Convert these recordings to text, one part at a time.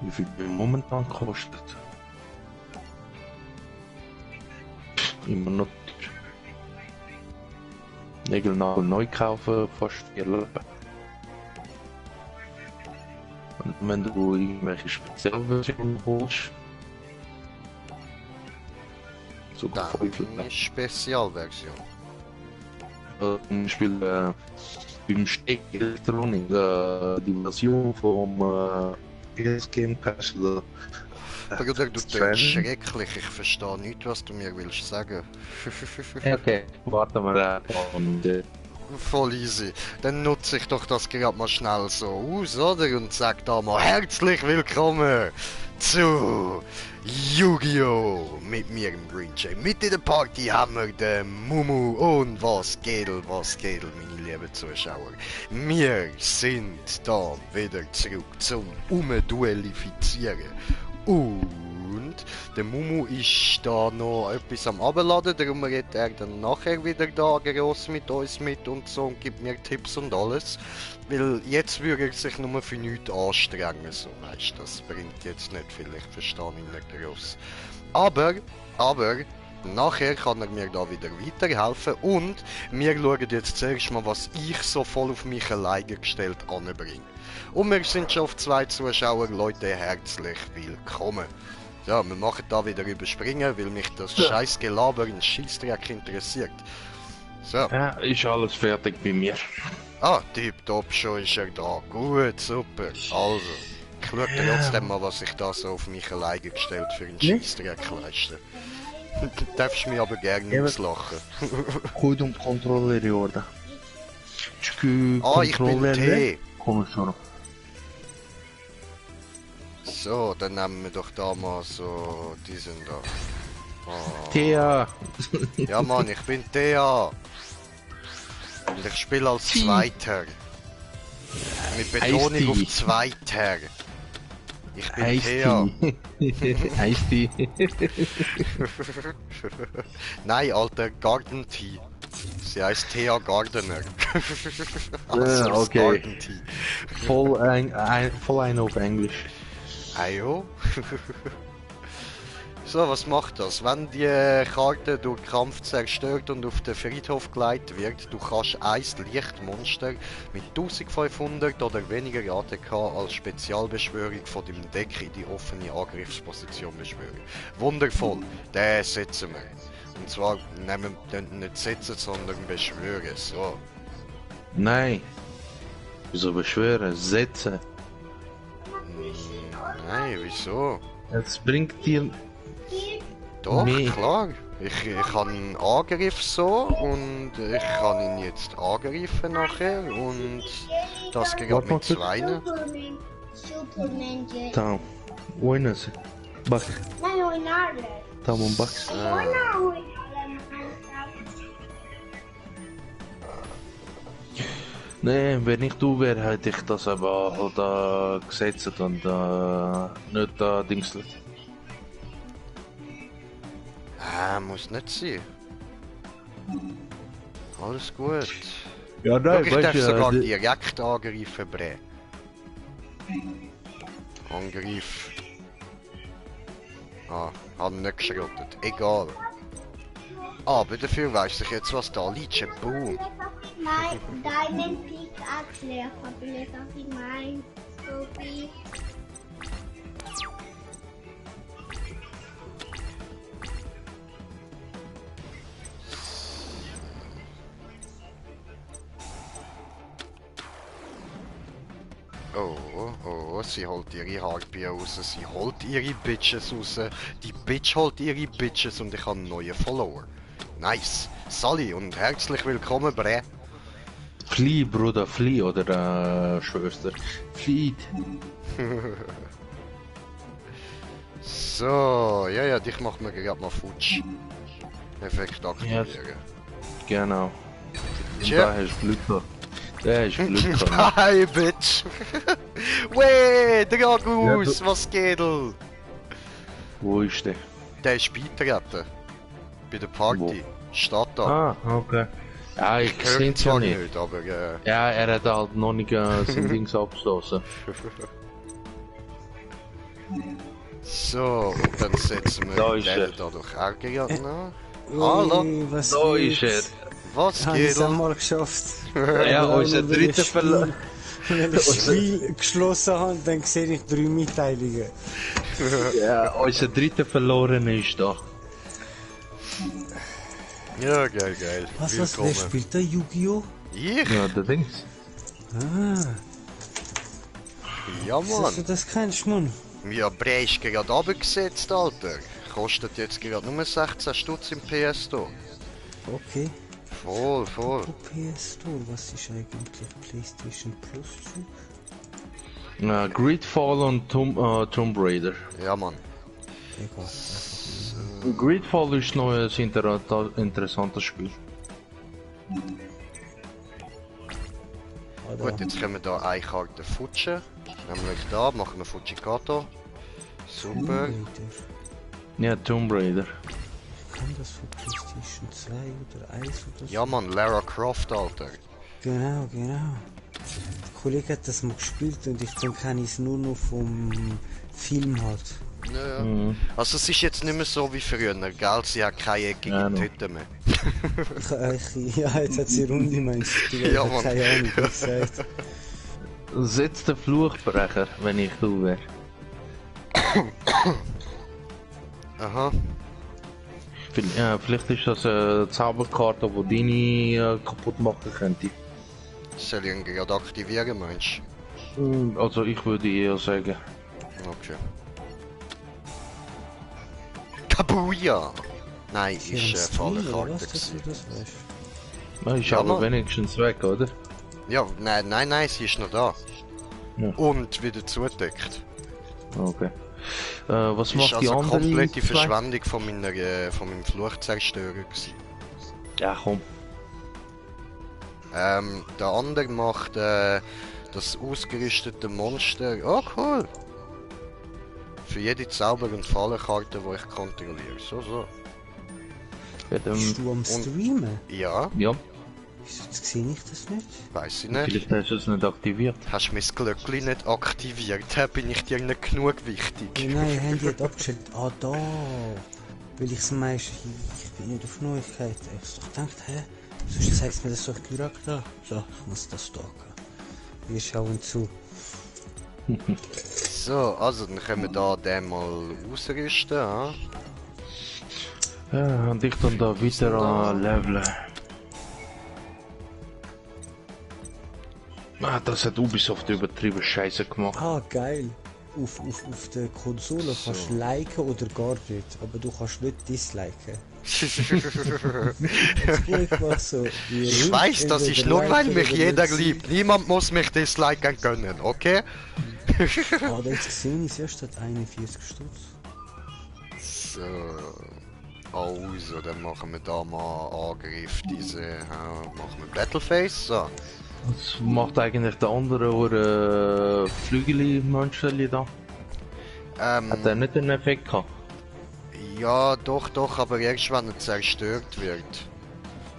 Wie viel die momentan kostet? Immer noch Nägelnagel neu kaufen, fast 4 Leben. Und wenn du irgendwelche Spezialversionen holst, sogar 5 Eine Leben. Spezialversion. Zum Beispiel beim Steck Elektronik, die Version vom PS Game Pass. Bruder, du tönst schrecklich. Ich verstehe nicht, was du mir willst sagen. Okay, warten wir und Voll easy. Dann nutze ich doch das gerade mal schnell so aus, oder? Und sag da mal herzlich willkommen zu Yu-Gi-Oh! Mit mir im Green Jay. Mit in der Party haben wir den Mumu und was geht, meine lieben Zuschauer. Wir sind da wieder zurück zum Umduellifizieren. Und der Mumu ist da noch etwas am Abladen, darum redet er dann nachher wieder da gross mit uns mit und so und gibt mir Tipps und alles. Weil jetzt würde er sich nur für nichts anstrengen, so weißt, das bringt jetzt nicht viel, ich verstehe ihn nicht gross. Aber, nachher kann er mir da wieder weiterhelfen und wir schauen jetzt zuerst mal, was ich so voll auf mich alleine gestellt anbringe. Und wir sind schon auf 2 Zuschauer, Leute, herzlich willkommen. Ja, wir machen da wieder überspringen, weil mich das scheiß Gelaber in Scheissdreck interessiert. So. ja, ist alles fertig bei mir. Ah, tipptopp, schon ist er da. Gut, super. Also, ich schaue trotzdem mal, was ich da so auf mich alleine gestellt für einen Scheissdreck leiste. Du darfst mich aber gerne auslachen. Goed om controle worden. Ah, ich bin T. Komm schon. So, dann nehmen wir doch da mal so diesen da. Oh. Thea. Ja Mann, ich bin Thea. Und ich spiele als Zweiter. Mit Betonung auf Zweiter. Ich bin Thea. Eistee. Nein, alter, Garden Tea. Sie heißt Thea Gardener. Also okay. Garden Tea. Voll ein auf Englisch. Ajo. So, was macht das? Wenn die Karte durch Kampf zerstört und auf den Friedhof geleitet wird, du kannst ein Lichtmonster mit 1500 oder weniger ATK als Spezialbeschwörung von dem Deck in die offene Angriffsposition beschwören. Wundervoll, den setzen wir. Und zwar nehmen wir nicht setzen, sondern beschwören. So. Nein. Wieso beschwören? Setzen. Nein, wieso? Es bringt dir... Doch, Nee. klar. Ich habe einen Angriff so und ich kann ihn jetzt angreifen nachher und das geht Warte mal mit kurz. 2. Superman Jet. Tá. Oynası. Bak. Ben oynarlar. Tamam bak. Oynar. Nee, wenn ich du wäre, hätte ich das aber halt gesetzt und nicht dingselt. Muss nicht sein. Alles gut. Ja, Schau, ich darf sogar direkt angreifen, Bre. Angriff. Ah, hat nicht geschrottet. Egal. Aber dafür weiss ich jetzt, was da liegt. Boom. Mein Diamond Pickaxe leer verbildet auf die mein Sophie. Oh, sie holt ihre Harpie raus, sie holt ihre Bitches raus, die Bitch holt ihre Bitches und ich habe einen neuen Follower. Nice. Sally und herzlich willkommen, Bre. Flieh, Bruder, flieh oder Schwester. Flieht. So, ja, dich machen wir gerade mal futsch. Effekt aktivieren. Genau. Und Tja. da hast du Glück gehabt. Da hast du Glück gehabt. Hi, Bitch! Weh, Dragus, Ja, was geht? Wo ist der? Der ist beitreten. Bei der Party. Steht da. Ah, okay. Ja, ich Hört sehe es ja zwar nicht. nicht, aber Ja, er hat halt noch nicht sein Dings abgeschlossen. So, und dann setzen wir Da ist den er. da durch Ärger an. Hallo, Ui, was Da geht? ist was Habe ich geht? es einmal geschafft. er. Ja, unser dritter Verlust. Wenn ich das Spiel geschlossen habe, dann sehe ich 3 Mitteilungen. Ja, unser dritter verloren ist da. Ja, geil, geil. Was, wer Willkommen. spielt da? Yu-Gi-Oh? Ich? Ja, der Dings. Ah, Ja, dass Mann. du das kennst, Mann. Ja, Brei ist gerade runtergesetzt, Alter. Kostet jetzt gerade nur 16 Stutz im PS Store. Okay. Voll, voll. PS Store, was ist eigentlich PlayStation Plus? Gridfall und Tomb Raider. Ja, Mann. Egal. Gridfall ist noch ein interessantes Spiel. Ah, da. Gut, jetzt können wir da eine Karte futschen. Nämlich da, machen wir Fujikato. Super. Raider. Ja, Tomb Raider. Kann das von PlayStation 2 oder 1 oder so? Ja, Mann, Lara Croft, Alter. Genau, genau. Der Kollege hat das mal gespielt und dann kenne ich es nur noch vom Film halt. Ja, ja. Mhm. Also es ist jetzt nicht mehr so wie früher, gell? Sie hat keine eckige Ja, no. Tüte mehr. Ja, jetzt hat sie Runde, meinst du? Ja, Mann. Keine Ahnung, wie gesagt. Setz den Fluchbrecher, wenn ich du wäre. Aha. Vielleicht ist das eine Zauberkarte, die deine kaputt machen könnte. Soll ich ihn gerade aktivieren, meinst Also ich würde eher sagen. du? Okay. Kabuya! Nein, Für ist einen volle Stream, oder Karte was, dass du gewesen. das weißt? Na, ist Ja, aber Mann. wenigstens weg, oder? Ja, nein, sie ist noch da. Ja. Und wieder zugedeckt. Okay. Was Ist macht die also andere? komplette zwei? Verschwendung von meinem Fluchtzerstörer gewesen. Ja, komm. Der andere macht das ausgerüstete Monster. Oh cool! Für jede Zauber- und Fallenkarte, die ich kontrolliere. So. Ja, Bist du am Streamen? Ja, ja, Wieso sehe ich das nicht? weiß ich nicht. vielleicht hast du es nicht aktiviert. Hast du mein Glöckli nicht aktiviert? Da bin ich dir nicht genug Oh wichtig. nein, Handy hat abgestellt. Ah, da. Weil ich es meiste, ich bin nicht auf Neuigkeiten. Ich dachte, hä? Sonst zeigt mir das doch direkt da. So, ich muss das stalken. Wir schauen zu. So, also dann können wir da den mal ausrüsten. Ja? Ja, und ich dann da weiter an leveln. Ah, das hat Ubisoft übertrieben Scheiße gemacht. Ah, geil. Auf der Konsole kannst du liken oder gar nicht. Aber du kannst nicht disliken. Das geht mal so. Ich weiß, das ist nur, weil mich jeder liebt. Niemand muss mich disliken können, okay? Ah, da jetzt gesehen ist erst hat 41 Stutz. So. Also, dann machen wir da mal Angriff. Machen wir Battleface. So. Was macht eigentlich der andere Flügeli-Mönchli da? Hat er nicht einen Effekt gehabt? Ja, doch, aber erst wenn er zerstört wird.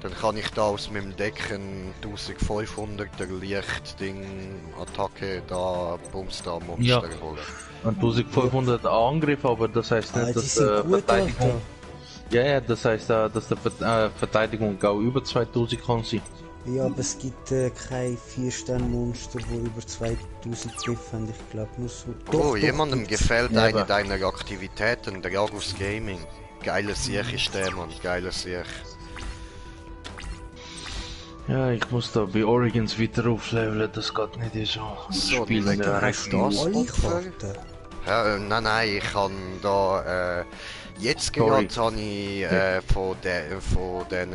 Dann kann ich da aus meinem Deck ein 1500er Licht-Ding-Attacke da, Bums da Monster Ja. holen. Ein 1500 Angriff, aber das heißt nicht, Ah, die dass sind gut, Verteidigung... Alter. Ja, das heißt, dass die Verteidigung auch über 2000 kann sein. Ja, aber es gibt keine 4-Sterne-Monster, die über 2000 Griff haben. Ich glaube nur so. Oh, jemandem gibt's. gefällt Ja, eine aber- deiner Aktivitäten, der Argus Gaming. Geiler Sieg ist der, Mann, geiler Sieg. Ja, ich muss da bei Origins weiter aufleveln, das geht nicht so. Das So, Spiel die in der Wege Rechnung. das Alle Opfer? Karten. Ja, nein, ich kann da, jetzt Sorry. gerade habe ich von den,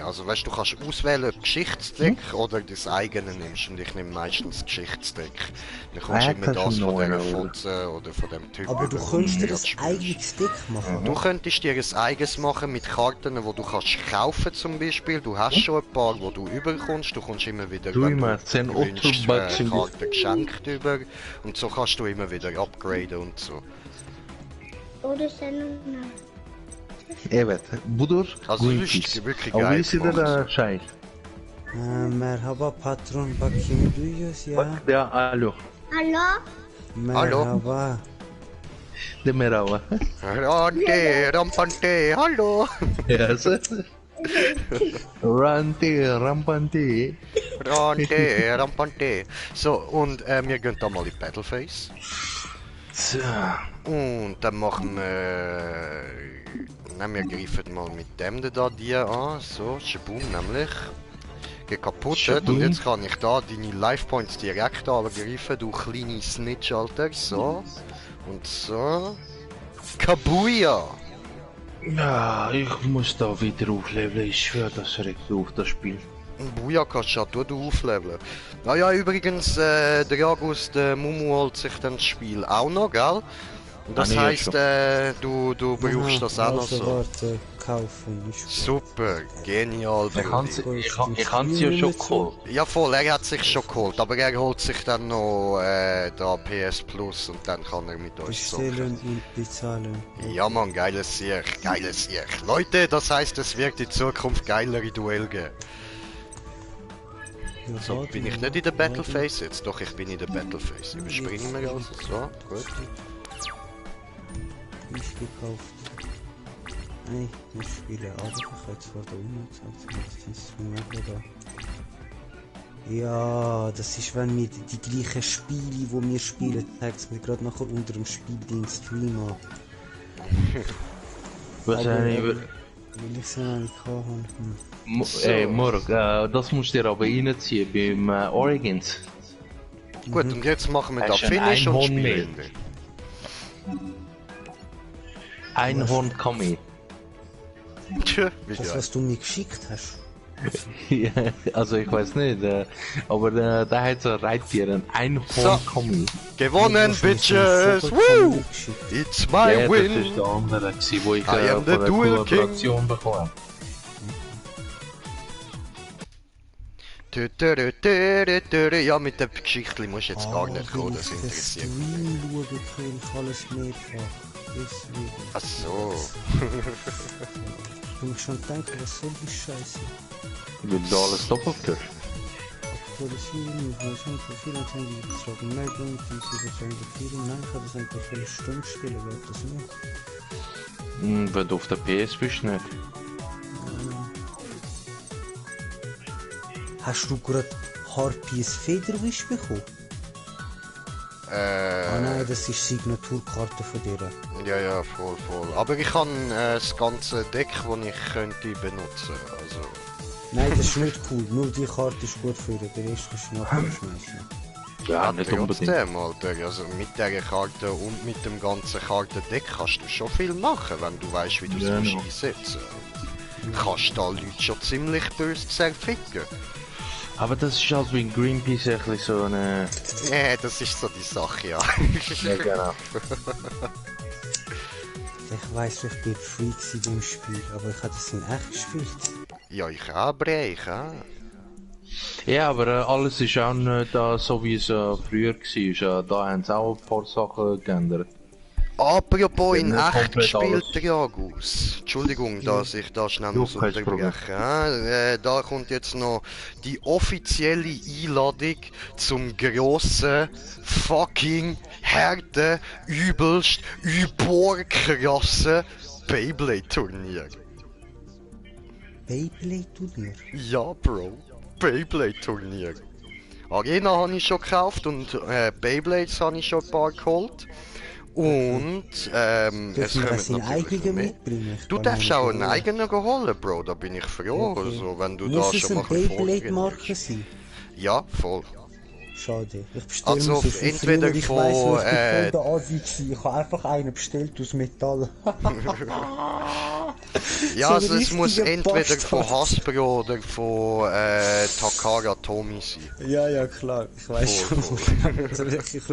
also weißt du, kannst auswählen, ob Geschichtsdeck oder das eigene nimmst und ich nehme meistens Geschichtsdeck. Dann kommst du immer kannst du das von neuen dieser holen. Fotze oder von dem Typ. Aber du über, könntest dir den ein du spielst. eigenes Deck machen. Du könntest dir ein eigenes machen mit Karten, die du kannst kaufen zum Beispiel. Du hast schon ein paar, die du überkommst. Du kommst immer wieder, Du wenn immer du 10 wünschst, Otterbucks in die- Karten geschenkt über. Und so kannst du immer wieder upgraden und so. Oder Sendung. Evet, budur Also das ist Greenpeace. wirklich Aber geil wie sieht gemacht. der Schei? Merhaba patron, bakayım duyuyoruz ya. Ja, hallo. Hallo? Merhaba. De Merawa. Rante, Rampante, hallo! Ja, so. Rante, Rampante. Rante, Rampante. So, und wir gehen da mal in Battleface. So. Und dann machen wir... Nein, wir greifen mal mit dem da die an. So, Shaboom nämlich. Geht kaputt. Shaboom. Und jetzt kann ich da deine Life Points direkt angreifen, du kleine Snitch, Alter. So. Und so. Kabuya! Ja, ich muss da wieder aufleveln. Ich schwöre, das regt auf das Spiel. Buja kannst du aufleveln. Ah ja, übrigens, der Jagus, der Mumu holt sich dann das Spiel auch noch, gell? Und das Ah, nee, heisst, du brauchst das auch noch also so. warte, kaufen, ist gut. Super, genial, Ich Brudi. kann sie ja schon geholt. Ja voll, er hat sich schon geholt, aber er holt sich dann noch da PS Plus und dann kann er mit euch Bestellen zocken. und bezahlen. Ja man, geiles Sieg, geiles Sieg. Leute, das heisst, es wird in Zukunft geilere Duell geben. Ja, So, warte, bin ich nicht in der Battleface jetzt? Doch, ich bin in der Battleface. Überspringen wir also. So, gut. Ist gekauft. Nein, ich spiele aber ich habe jetzt vor der Uni gesagt, jetzt ist es mir da. Ja, das ist, wenn wir die gleichen Spiele, die wir spielen, zeigt es mir gerade nachher unter dem Spielding Stream an. Was Weil ich es noch nicht habe. Morg, das musst du dir aber reinziehen beim Origins. Gut, und jetzt machen wir da Hast du ein Finish und Einhorn spielen. Einhorn Kami. Tja, wie Das, geil. was du mir geschickt hast. Ja, also ich weiß nicht, aber da hat so ein Reittier, ein Einhorn Kami. Gewonnen, Du hast mir so einen Bitches! Vogel Woo! geschickt. It's Ja, my das ist win! der andere, gewesen, wo ich I am von the der Duel King. Kollaboration bekommen. Ja, mit der Geschichte musst du jetzt gar nicht kommen, das wenn ich den interessiert mich. Stream schaue, kriege ich alles mehrfach. Deswegen. Ach so. Ich habe mich schon gedacht, was soll die Scheiße? Ich will da alles doppelt hören. Aktualisieren, Informationen für viele Anzeigen, die betrogen Meldungen, die sie wahrscheinlich vielen. Nein, ich habe das einfach für eine Stunde spielen, wird das nicht. Wenn du auf der PS bist, nicht. Hast du gerade Harpies Federwisch bekommen? Ah nein, das ist die Signaturkarte von dir. Ja, voll. Aber ich habe das ganze Deck, das ich könnte benutzen. Also, Nein, das ist nicht cool. Nur die Karte ist gut für den Rest kannst du nachher schmeißen. Ja, nicht unbedingt. trotzdem, Alter. Also mit dieser Karte und mit dem ganzen Kartendeck kannst du schon viel machen, wenn du weißt, wie du Ja, es no. einsetzen kannst da Leute schon ziemlich böse zerficken. Aber das ist halt wie in Greenpeace ein bisschen so eine... Ja, das ist so die Sache, ja. Ja, genau. Ich weiss, ich bin Freak in dem Spiel, aber ich habe das in echt gespielt. Ja, ich auch, Bre, ich auch. Ja, aber alles ist auch nicht so wie es früher war. Da haben sie auch ein paar Sachen geändert. Apropos in Ja, echt komplett gespielt, alles. Jagus. Entschuldigung, dass ich da schnell Ja, muss kein Problem. unterbrechen. Da kommt jetzt noch die offizielle Einladung zum grossen, fucking, harten, übelst, überkrassen Beyblade-Turnier. Beyblade-Turnier? Ja, Bro. Beyblade-Turnier. Arena habe ich schon gekauft und Beyblades habe ich schon ein paar geholt. Und es Dürfen wir kommen das in natürlich noch eigenen mehr. mitbringen? Ich Du kann darfst einen auch einen holen. eigenen holen, Bro, da bin ich froh. Okay. Also, wenn du Muss da es schon mal eine ein Beyblade-Marke sein? Ja, voll. Schade. Ich bestelle Also, mir so viel entweder früher, ich von, weiss, wo ich bin voll der Asi gewesen. Ich habe einfach einen bestellt aus Metall. Ja, So ein also es muss richtiger entweder von Bastard. Hasbro oder von Takara Tomy sein. Ja, klar. Ich weiß Voll, schon.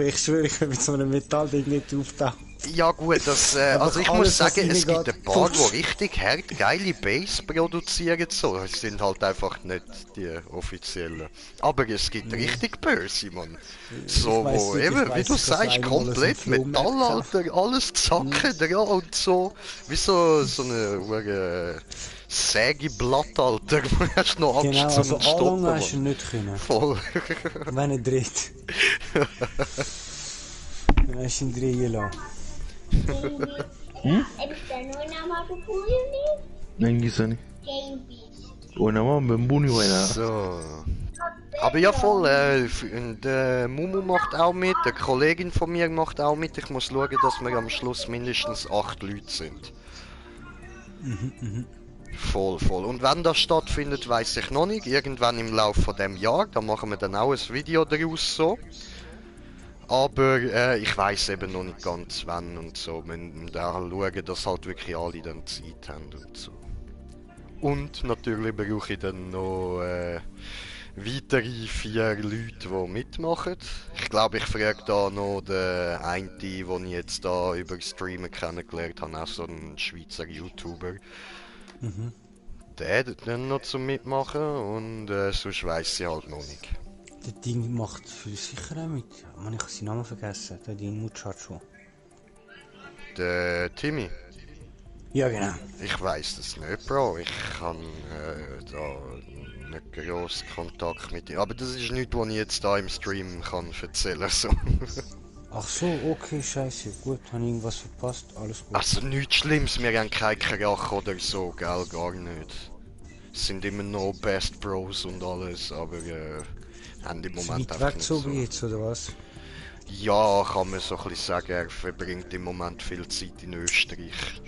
Ich schwöre, ich will mit so einem Metallding nicht auftauchen. Ja gut, also ich alles, muss was sagen, es reingeht, gibt ein paar, die putsch. richtig hart geile Bass produzieren, so. Es sind halt einfach nicht die offiziellen. Aber es gibt richtig böse, Mann. So, weiss wo nicht, ich eben, wie weiss, du dass sagst, einer mal aus dem komplett Flohmarkt Metall, kauft. Alter, alles zacken dran und so. Wie so eine Sägeblatt, Alter, wo hast du noch Angst Genau, zum also Stoppen, anlangen hast du Mann. nicht können. Voll. Wenn er dreht. Dann hast du ihn drehen lassen. Ebster no nama kukuini. Nengi sani. Game Beast. O nama Mbuni wena. So. Aber ja voll, der Mumu macht auch mit, eine Kollegin von mir macht auch mit. Ich muss schauen, dass wir am Schluss mindestens 8 Leute sind. Voll. Und wenn das stattfindet, weiß ich noch nicht. Irgendwann im Laufe von dem Jahr, da machen wir dann auch ein Video daraus so. Aber ich weiß eben noch nicht ganz wann und so. Wir müssen da schauen, dass halt wirklich alle dann Zeit haben und so. Und natürlich brauche ich dann noch weitere 4 Leute, die mitmachen. Ich glaube, ich frage da noch den einen, den ich jetzt da über Streamen kennengelernt habe, auch so einen Schweizer YouTuber. Der hat dann noch zum Mitmachen und sonst weiss ich halt noch nicht. Der Ding macht viel sicher auch mit. Mann, ich habe seinen Namen vergessen. Der Ding Muchacho. Der Timmy? Ja, genau. Ich weiss das nicht, Bro. Ich habe da nicht gross Kontakt mit ihm. Aber das ist nichts, was ich jetzt da im Stream kann erzählen so. Ach so, okay, scheiße. Gut, habe ich irgendwas verpasst? Alles gut. Also nichts Schlimmes, wir haben keinen Krach oder so, gell, gar nicht. Es sind immer noch Best Bros und alles, aber haben im Moment weit weg so wie jetzt, oder was? Ja, kann man so ein bisschen sagen, er verbringt im Moment viel Zeit in Österreich.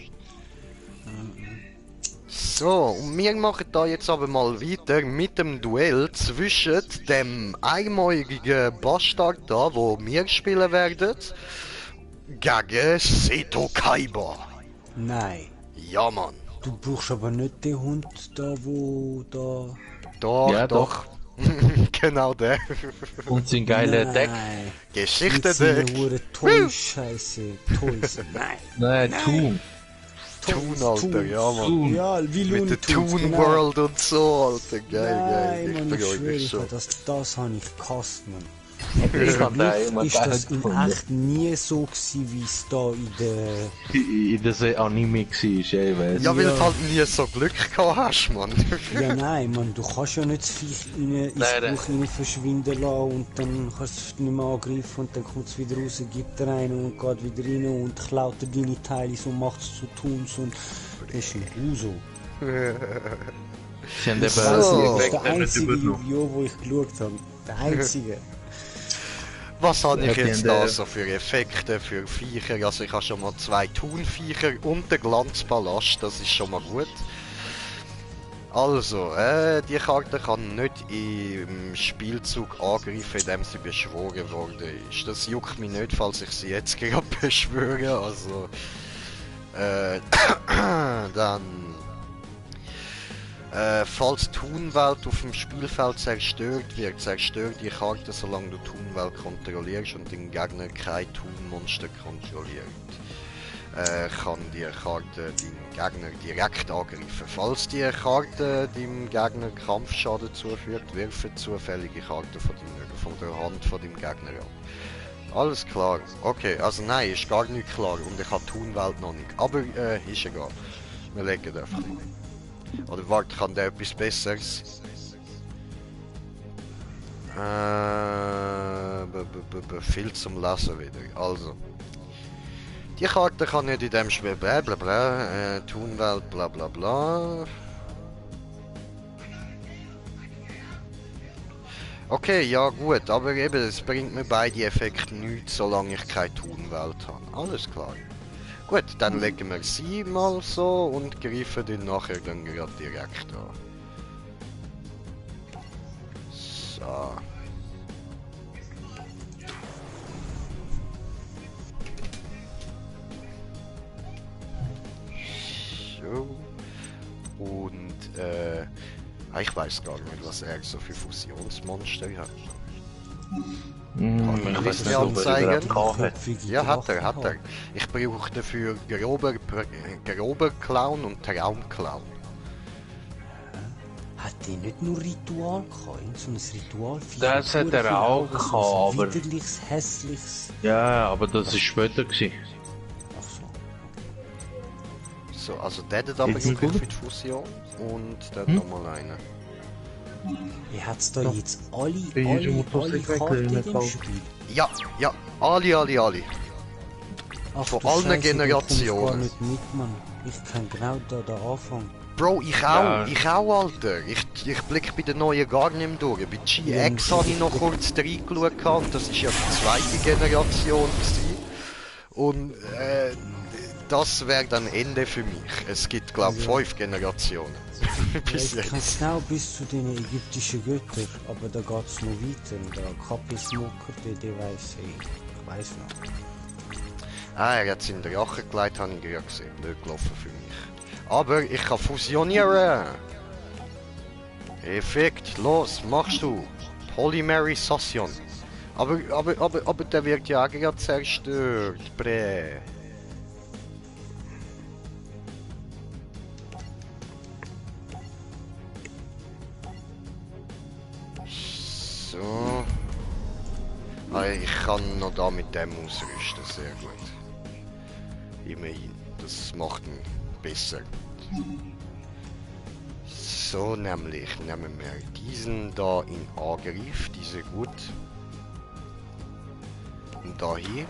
So, und wir machen da jetzt aber mal weiter mit dem Duell zwischen dem einmäugigen Bastard da, wo wir spielen werden, gegen Seto Kaiba. Nein. Ja, Mann. Du brauchst aber nicht den Hund da, wo da... Doch, Ja, doch. Genau der. Und sein geiler Deck. Nein. Geschichte Mit seiner Deck. hure Toy-Scheiße. Toys. Nein. Nein, Toon. Toon, Alter, ja, Mann. Toon. Ja, wie Mit Looney der Tunes, Toon genau. World und so, Alter. Geil, Nein, geil. Mann, ich freu schwöre, mich schon. das habe ich gehasst, Mann. Ich hab da immer Ist das geil in gefunden. echt nie so gewesen, wie es da in der... In diesem Anime war, ja, ich weiss. Ja, weil Ja. du halt nie so Glück gehabt hast, Mann. Ja, nein, Mann, du kannst ja nicht das Viech ins Nein. Buch rein verschwinden lassen und dann kannst du es nicht mehr angreifen und dann kommt es wieder raus, gibt er einen und geht wieder rein und klaut dir deine Teile so, macht es zu Tuns und das ist ein Huso. Sie haben Das eben ist So. die der Effekte nicht einzige übernommen. Yu-Gi-Oh, wo ich geschaut habe. Der einzige. Was habe ich Ja, jetzt die da haben, so für Effekte, für Viecher? Also ich habe schon mal 2 Thunviecher und den Glanzpalast, das ist schon mal gut. Also, die Karte kann nicht im Spielzug angreifen, indem sie beschworen worden ist. Das juckt mich nicht, falls ich sie jetzt gerade beschwöre, also... dann... falls Thunwelt auf dem Spielfeld zerstört wird, zerstört die Karte, solange du Thunwelt kontrollierst und den Gegner kein Thunmonster kontrolliert. Kann die Karte den Gegner direkt angreifen. Falls die Karte dem Gegner Kampfschaden zufügt, wirfe zufällige Karten von der Hand von dem Gegner ab. Alles klar. Okay, also nein, ist gar nicht klar und ich habe Thunwelt noch nicht. Aber ist egal. Wir legen einfach nicht. Oder warte, kann der etwas Besseres? Viel zum Lesen wieder. Also. Die Karte kann nicht in dem Spiel bla bla bla. Thunwelt bla bla bla. Okay, ja gut, aber eben, es bringt mir beide Effekte nichts, solange ich keine Thunwelt habe. Alles klar. Gut, dann legen wir sie mal so und greifen den nachher dann gerade direkt an. So. So. Und ich weiß gar nicht, was er so für Fusionsmonster hat. Ich Kann weiß ich nicht, mir ob er anzeigen? überhaupt hat. Ja, hat er. Ich brauche dafür grober Clown und Traumclown. Hat der nicht nur Ritual gehabt? So ein Ritual? Das hat er auch gehabt, so aber- widerliches, hässliches... Ja, aber das ist später gewesen. Ach so. So, also der hat aber Geht's nicht wirklich gut? für die Fusion und dann nochmal einen. Wie hat's da Ja. jetzt alle Bin ich schon mal Karten in weg, dem nicht Spiel? Ja, alle. Ach, Von du allen Scheiße, Generationen. Gar nicht mit, Mann. Ich kenn genau da den Anfang. Bro, ich Ja. auch, Alter. Ich blick bei den neuen gar nicht mehr durch. Bei GX habe ich noch kurz reingeschaut und das ist ja die zweite Generation gewesen. Und das wäre dann Ende für mich. Es gibt, glaube ich, 5 Generationen. Bis Ich kenn jetzt. genau bis zu den ägyptischen Göttern, aber da geht's noch weiter. Und der Kappelsmoker, der weiss ich weiss noch. Ah, er hat es in den Rachen gelegt, habe ich gerade gesehen. Blöd gelaufen für mich. Aber ich kann fusionieren. Effekt, los, machst du. Polymerisation. Aber der wird ja auch gerade zerstört. Bre. So. Ah, ich kann noch da mit dem ausrüsten, sehr gut. Immerhin, das macht ihn besser. So, nämlich nehmen wir diesen da in Angriff, diese gut. Und da hier.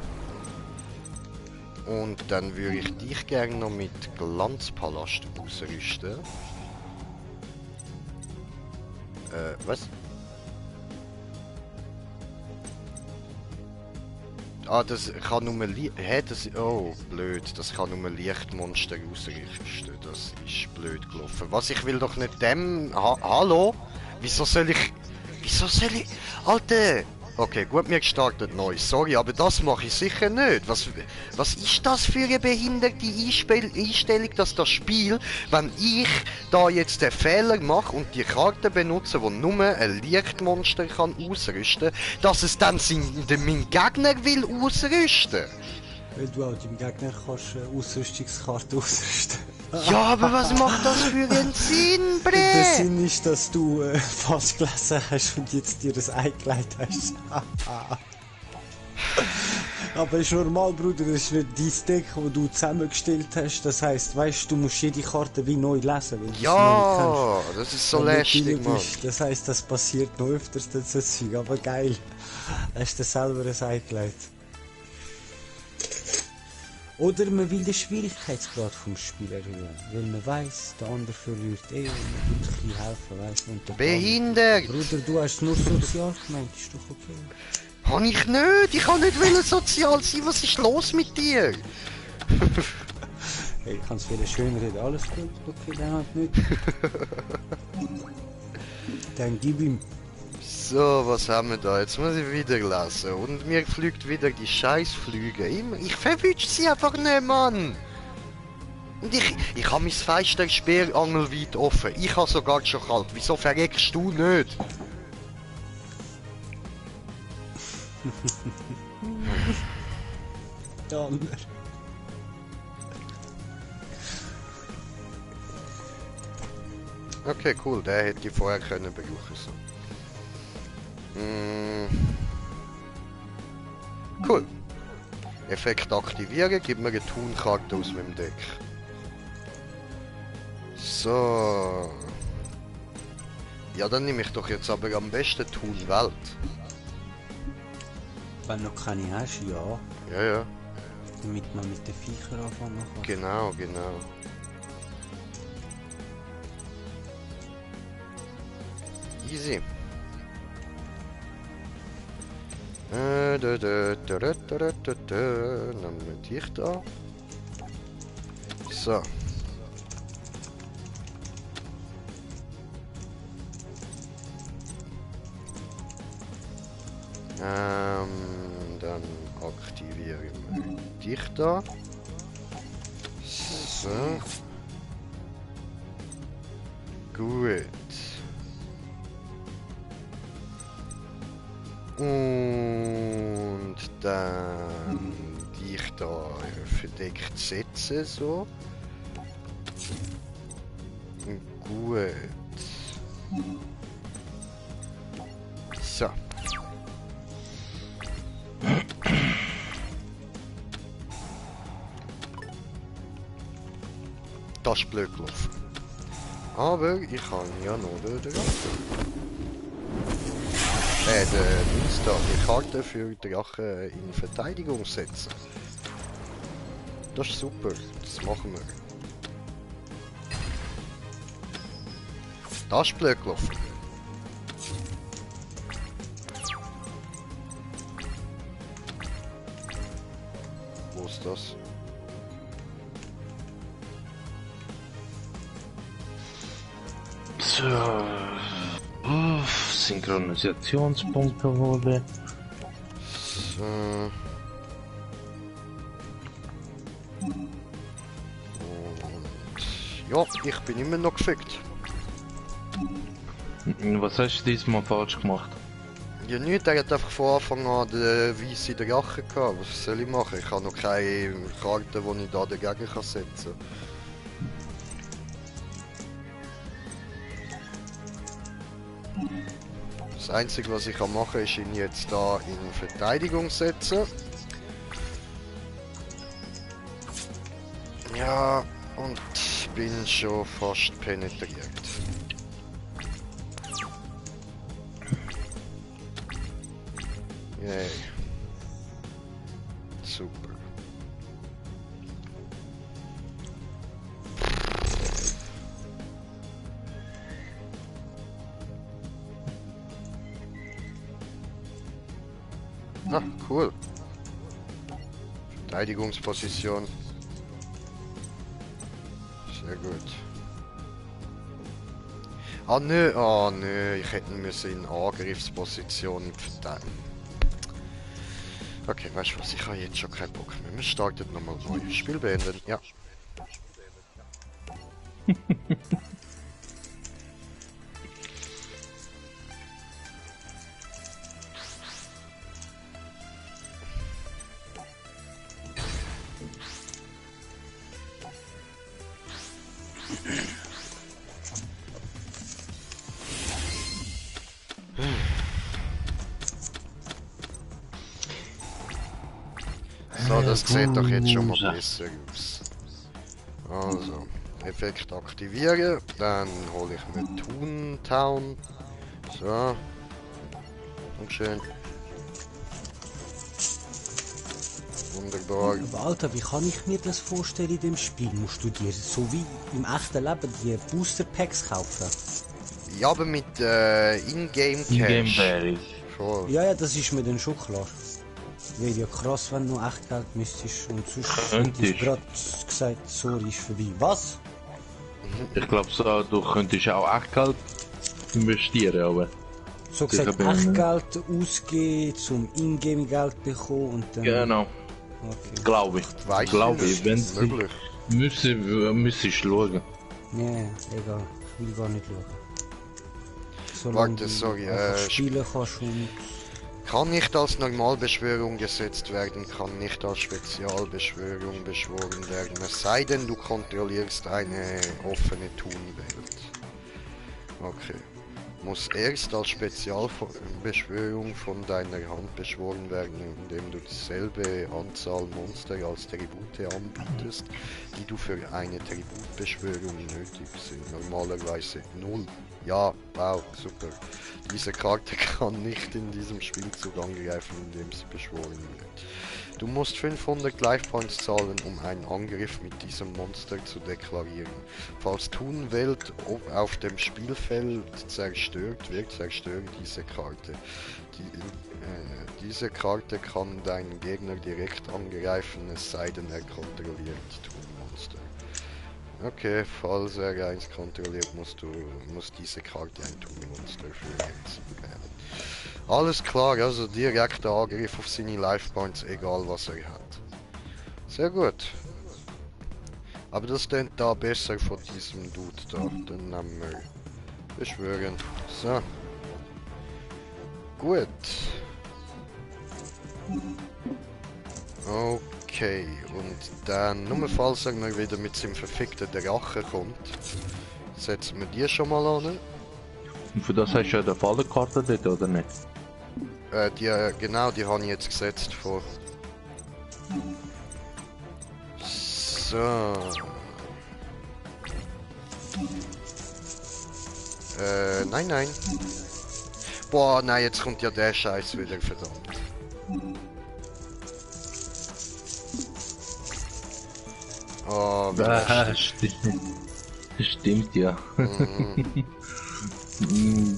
Und dann würde ich dich gerne noch mit Glanzpalast ausrüsten. Was? Ah, das kann nur oh, blöd. Das kann nur Lichtmonster ausrichten. Das ist blöd gelaufen. Was, ich will doch nicht dem... Hallo? Wieso soll ich... Alter! Okay, gut, wir gestartet neu. Sorry, aber das mache ich sicher nicht. Was ist das für eine behinderte Einstellung, dass das Spiel, wenn ich da jetzt den Fehler mache und die Karte benutze, die nur ein Lichtmonster kann ausrüsten, dass es dann mein Gegner will ausrüsten? Weil du auch deinem Gegner kannst Ausrüstungskarte ausrüsten. Ja, aber was macht das für einen Sinn, Bre? Der Sinn ist, dass du fast gelesen hast und jetzt dir das eingelegt hast. Aber ist normal, Bruder, das ist nicht dein Deck, das du zusammengestellt hast. Das heisst, weißt du, musst jede Karte wie neu lesen, weil du es noch nicht kennst. Das ist so Wenn du lästig, drin Mann. bist. Das heisst, das passiert noch öfters, das Zeug. Aber geil. Hast du dir selber ein eingelegt. Oder man will den Schwierigkeitsgrad vom Spiel erhöhen, weil man weiss, der andere verliert und man tut ein bisschen helfen, weiss man. Behindert! Bruder, du hast nur sozial gemeint, ist doch okay. Kann ich nicht! Ich kann nicht wollen sozial sein! Was ist los mit dir? Hey, ich kann es viel schöner reden, alles gut, okay, dann halt nicht. Dann gib ihm. So, was haben wir da? Jetzt muss ich wieder lesen. Und mir fliegt wieder die Scheißflüge. Ich verwünsche sie einfach nicht, Mann! Und ich habe mein Fenster sperrangelweit offen. Ich habe sogar schon kalt. Wieso verreckst du nicht? Donner. Okay, cool. Der hätte ich vorher können brauchen. So. Cool. Effekt aktivieren, gib mir eine Toon-Karte aus meinem Deck. So. Ja, dann nehme ich doch jetzt aber am besten Toon Welt. Wenn du noch keine hast, ja. Ja, ja. Damit man mit den Viechern anfangen kann. Genau. Easy. Nehmen wir dich da. So. Dann aktivieren wir dich da. So. Gut. Und dann dich da verdeckt setzen, so. Gut. So. Das ist blöd gelaufen. Aber ich kann ja noch den die Karte für Drachen in Verteidigung setzen. Das ist super, das machen wir. Das ist blöd gelaufen. Wo ist das? So. Synchronisationspunkte holen. So. Und ja, ich bin immer noch gefickt. Was hast du diesmal falsch gemacht? Ja, nichts, er hat einfach von Anfang an den weißen Drachen gehabt. Was soll ich machen? Ich habe noch keine Karte, die ich da dagegen setzen kann. Das Einzige, was ich machen kann, ist ihn jetzt da in Verteidigung setzen. Ja, und bin schon fast penetriert. Yay. Super. Ah, cool. Verteidigungsposition. Sehr gut. Ah nö, ich hätte müssen in Angriffsposition verteidigen. Okay, weißt du was, ich habe jetzt schon keinen Bock mehr. Wir starten nochmal neu. Spiel beenden, ja. So, das sieht doch jetzt schon mal besser aus. Also, Effekt aktivieren, dann hole ich mir Toontown. So. Dankeschön. Wunderbar. Aber Alter, wie kann ich mir das vorstellen in dem Spiel? Musst du dir so wie im echten Leben die Booster Packs kaufen? Ja, aber mit Ingame Ingame Cash. Berry. Voll. Ja, das ist mir dann schon klar. Wäre ja krass, wenn du noch echt Geld müsstest und sonst hätte ich gerade gesagt, sorry, ist vorbei. Was? Ich glaube so, du könntest auch echt Geld investieren, aber... So gesagt, echt Geld ausgeben, zum Ingame-Geld bekommen und dann... Genau, Okay. glaube ich. Weiss Glaube ich ich, wenn nicht. Möglich. müsstest schauen. Nee, egal. Ich will gar nicht schauen. Warte, sorry, einfach spielen kannst und... Kann nicht als Normalbeschwörung gesetzt werden, kann nicht als Spezialbeschwörung beschworen werden, es sei denn, du kontrollierst eine offene Toon-Welt. Okay. Muss erst als Spezialbeschwörung von deiner Hand beschworen werden, indem du dieselbe Anzahl Monster als Tribute anbietest, die du für eine Tributbeschwörung nötig sind. Normalerweise 0. Ja, wow, super. Diese Karte kann nicht in diesem Spielzug angreifen, indem sie beschworen wird. Du musst 500 Life Points zahlen, um einen Angriff mit diesem Monster zu deklarieren. Falls Toon-Welt auf dem Spielfeld zerstört wird, zerstöre diese Karte. Diese Karte kann deinen Gegner direkt angreifen, es sei denn, er kontrolliert Toon-Monster. Okay, falls er eins kontrolliert, muss diese Karte ein Toon-Monster für eins wählen. Alles klar, also direkter Angriff auf seine Life Points, egal was er hat. Sehr gut. Aber das klingt da besser von diesem Dude da. Dann nehmen wir beschwören. So. Gut. Okay, und dann, nur falls er mal wieder mit seinem verfickten Drache kommt, setzen wir die schon mal an. Und für das hast du ja eine Fallenkarte dort, oder nicht? Genau, die habe ich jetzt gesetzt vor. So. Nein. Boah, nein, jetzt kommt ja der Scheiß wieder, verdammt. Oh, wie lustig. Stimmt ja.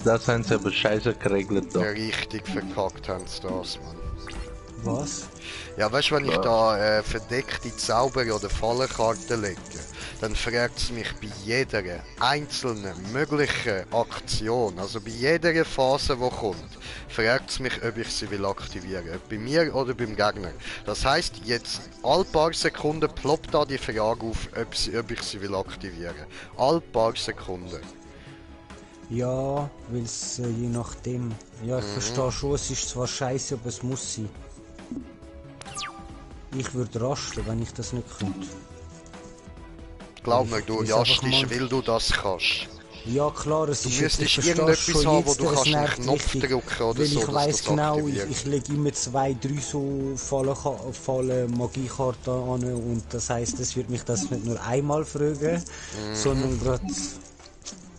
Das haben sie aber scheiße geregelt Ja, da. richtig verkackt haben sie das, Mann. Was? Ja, weißt du, wenn ich da verdeckte Zauber- oder Fallenkarten lege, dann fragt es mich bei jeder einzelnen möglichen Aktion, also bei jeder Phase, die kommt, fragt es mich, ob ich sie will aktivieren. Ob bei mir oder beim Gegner. Das heisst, jetzt alle paar Sekunden ploppt da die Frage auf, ob ich sie will aktivieren. Alle paar Sekunden. Ja, weil es je nachdem. Ja, ich verstehe schon, es ist zwar scheiße, aber es muss sein. Ich würde rasten, wenn ich das nicht könnte. Glaub mir, du Ist einfach rastest, mal- weil du das kannst. Ja klar, es Du ist jetzt, ich müsstest verstehe irgendetwas schon haben, wo jetzt, du es kannst einen nervt Knopf richtig, drücken oder weil so, ich dass weiss das genau, aktiviert. ich lege immer 2, 3 so Fallen Magiekarten an und das heisst, es wird mich das nicht nur einmal fragen, sondern gerade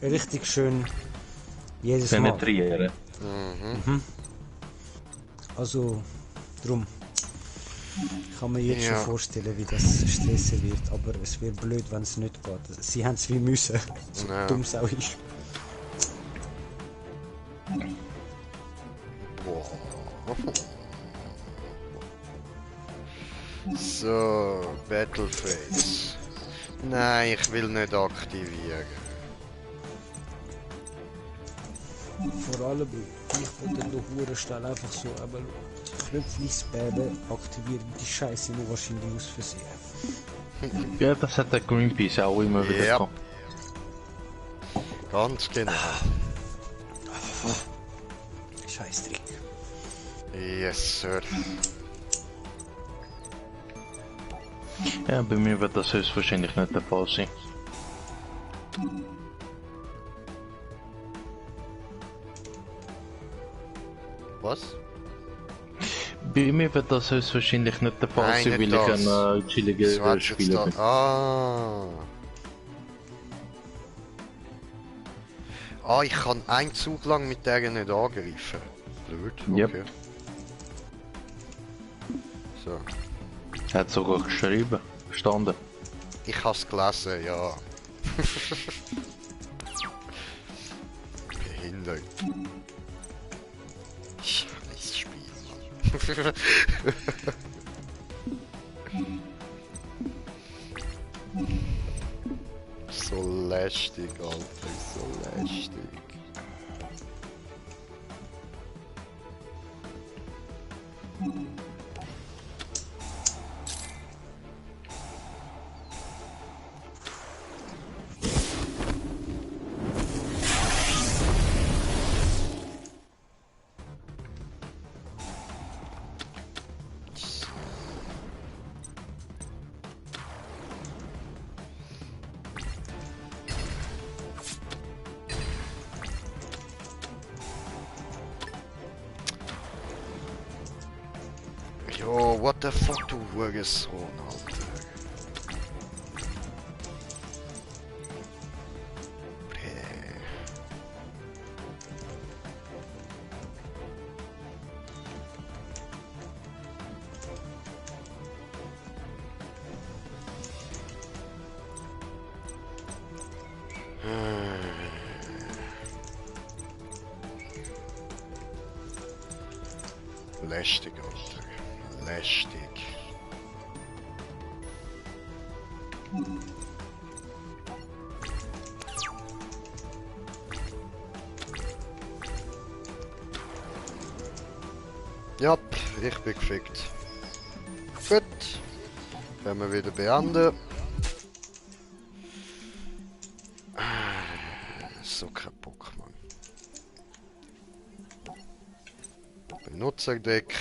richtig schön jedes Mal. Penetrieren. Also, drum. Ich kann mir jetzt Ja. schon vorstellen, wie das stressen wird, aber es wäre blöd, wenn es nicht geht. Sie haben es wie müssen, so Ja. dumm es auch ist. Boah. So, Battle Phase. Nein, ich will nicht aktivieren. Vor allem, ich wollte noch hure schnell einfach so einmal Knöpfchen spammen, aktivieren die Scheiße noch wahrscheinlich aus Versehen. Ja, das hat der Greenpeace auch immer wieder Ja. gehabt. Ganz genau. Scheißdreck. Yes, Sir. Ja, bei mir wird das höchstwahrscheinlich nicht der Fall sein. Was? Bei mir wird das höchstwahrscheinlich nicht der Fall Nein, sein, nicht weil ich das. ein chilliger Was jetzt Spieler da? bin. Ah. Ah, ich kann einen Zug lang mit der nicht angreifen. Blöd, okay. Yep. So. Er hat sogar geschrieben, gestanden. Ich hab's gelesen, ja. Behindert. Scheiß Spiel, Mann. So lästig, Alter, so lästig. Yo, what the fuck, du Hurensohn, Alter. Bäh. Lästig, Alter. Lästig. Ja, ich bin gefickt. Gut. Können wir wieder beenden. So kein Bock, Mann. Benutzerdeck.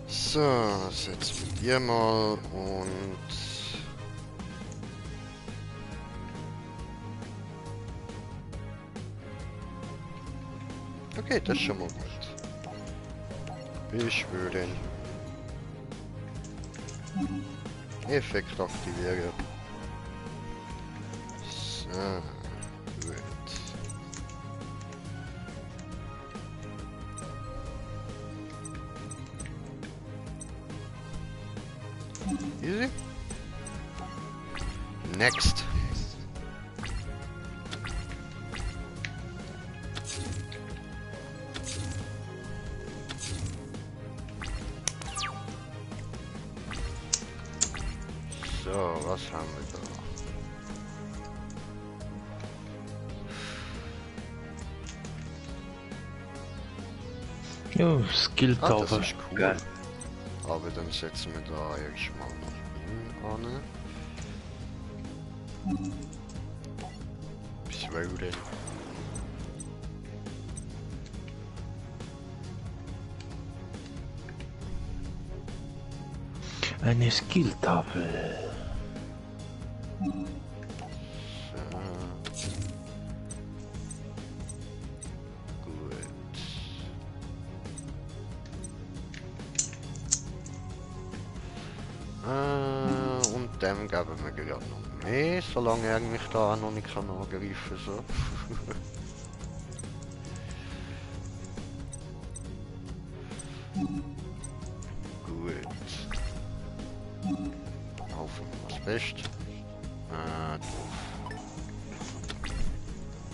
So, setzen wir dir mal und... Okay, das ist schon mal gut. Beschwören. Effekt aktivieren. So, gut. Easy. Next. So, was haben wir da? Jo, Ah, das Skill-Tafel. ist cool. Geil. Aber dann setzen wir da erstmal noch ihn an. Beschwören. Eine Skill-Tafel. So. Gut. Und dem geben wir gerade noch mehr, solange er mich da noch nicht kann angreifen so. Gut. Hoffen wir das Beste. Doof.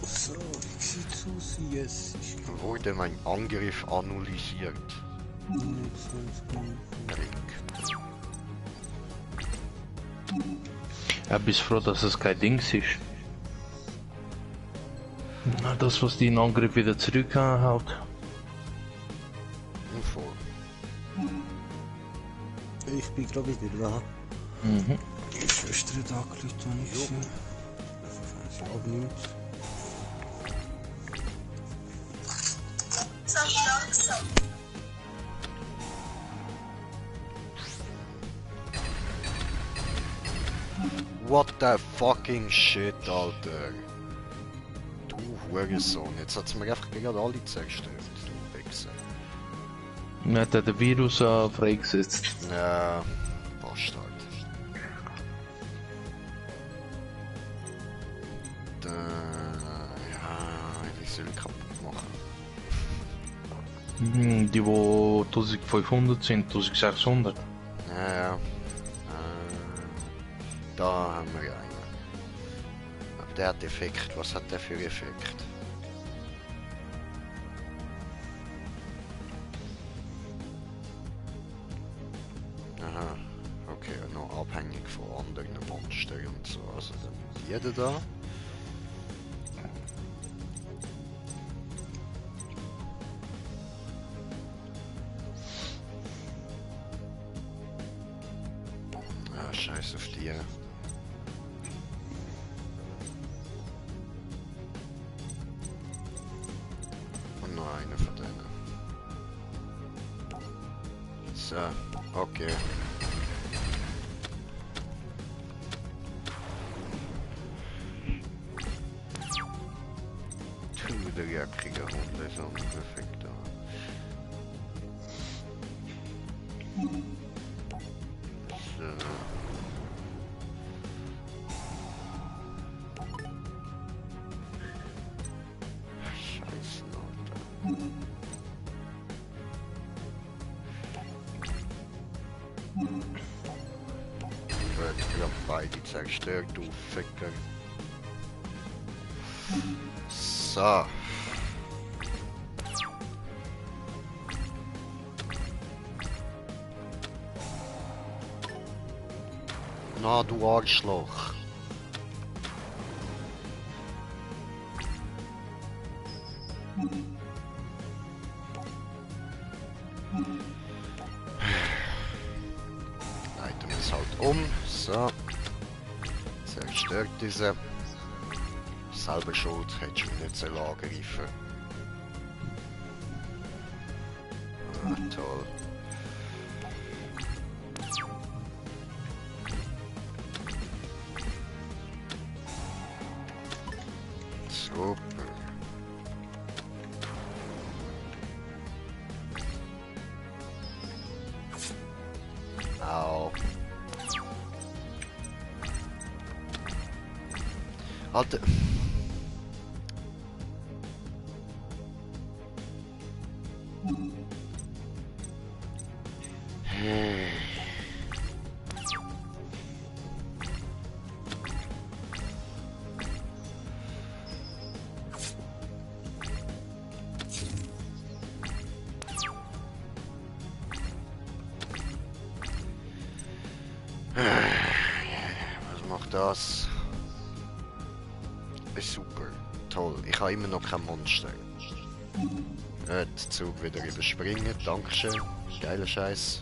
So, wie sieht's aus? Yes, ich Wurde mein Angriff annulisiert. kann nicht. Rick. Ja, bist froh, dass es kein Dings ist. Na, das, was deinen Angriff wieder zurückhaut. Unfall. Ich bin gerade wieder da. Mhm. Die Schwester hat angerufen, habe ich gesehen. Wenn sie abnimmt. What the fucking shit, Alter. Du Hurensohn, jetzt hat's mir einfach gerade alle zerstört, du Wichser. Dann hat er den Virus freigesetzt. Ja, Bastard. Ja, ich soll ihn kaputt machen. Die, wo 1500 sind, 1600. Ja. Da haben wir einen. Aber der hat Effekt. Was hat der für Effekt? Aha. Okay, noch abhängig von anderen Monstern und so. Also dann jeder da. Ah, scheiß auf die. Und noch eine von denen. So, okay. Der jackrige Hund ist auch perfekt da. So. Scheiße, Alter. Ich hab beide zerstört, du Ficker. So. Na, du Arschloch. Leiten wir es halt um. So. Zerstört diese. Selber schuld, hättest du mich nicht angreifen. Ah, toll. Super. Alter. Was macht das? Ist super. Toll. Ich habe immer noch kein Monster. Den Zug wieder überspringen. Dankeschön. Geiler Scheiß.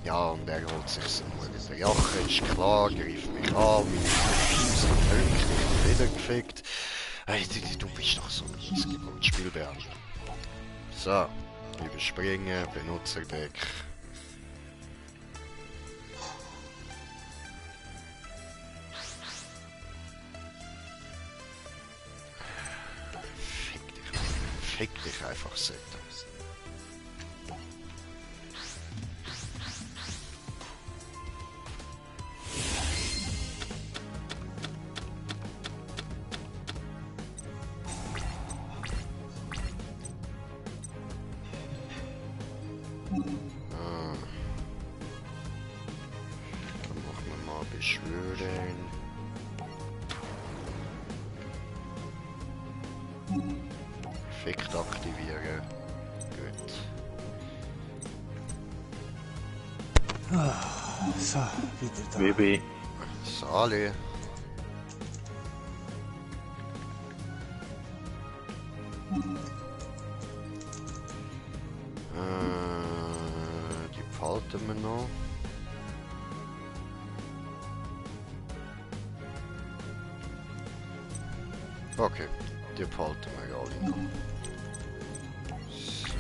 Ja, und er holt sich nur wieder Jache, ist klar, greift mich an, meine Füße sind wirklich wieder gefickt. Hey, du bist doch so mies, gib mir das Spiel beenden. So, überspringen, Benutzerdeck. Fick dich einfach, Setter. Dann machen wir mal beschwören. Effekt aktivieren. Gut. So, wieder da. Baby. Sali. Die behalten wir noch. Okay, die behalten wir alle noch. So.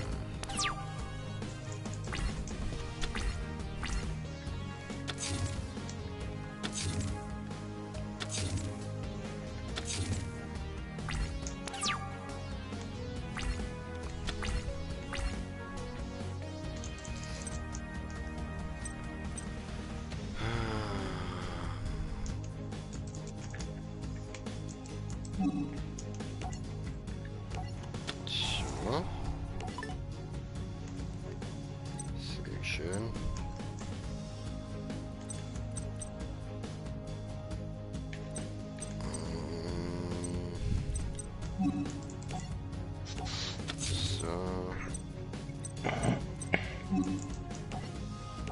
So. Sehr schön. So.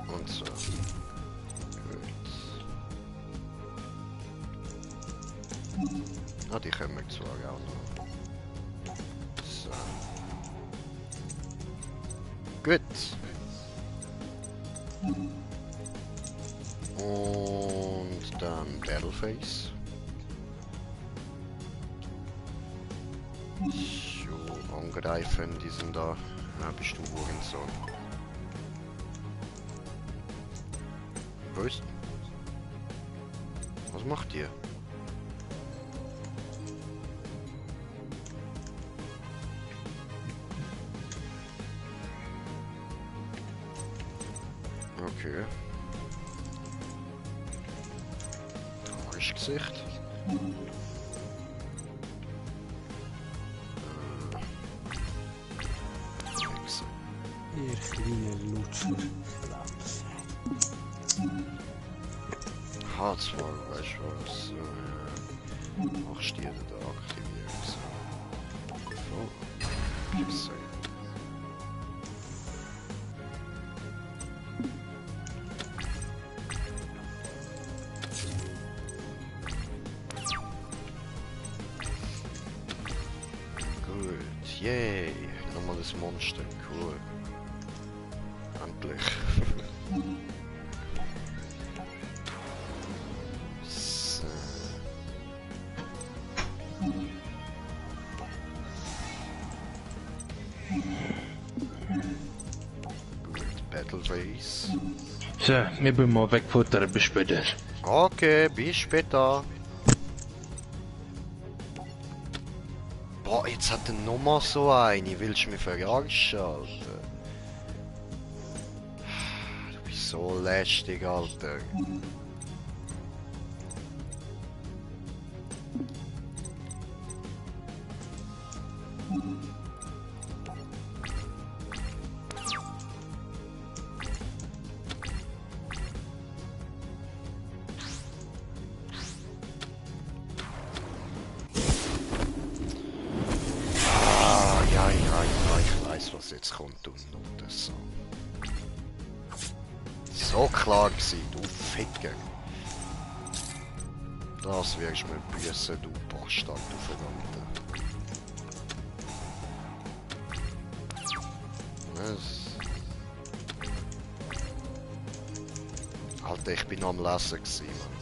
Und so. Gut. Ah, die können wir zwar auch noch. So. Gut. Und dann Battleface. So, angreifen, die sind da. Na, bist du Hurensohn. Wo ist? Was macht ihr? Okay. Arschgesicht. Wichser. Ihr kleine Lutscher. H2, weißt du was? Machst du die da aktivieren? So. Wichser. Gut, yay! Nochmal das Monster, cool. Endlich. So. Gut, Battleface. So, wir bin mal wegfuttern, bis später. Okay, bis später. Boah, jetzt hat er nochmal so eine. Willst du mich verarschen, Alter? Du bist so lästig, Alter. Ich weiß, was jetzt kommt und das so. So klar gewesen, du Ficker. Das wirst du mir büßen, du Bastard, du Verdammter. Alter, ich bin noch am Lesen gewesen, Mann.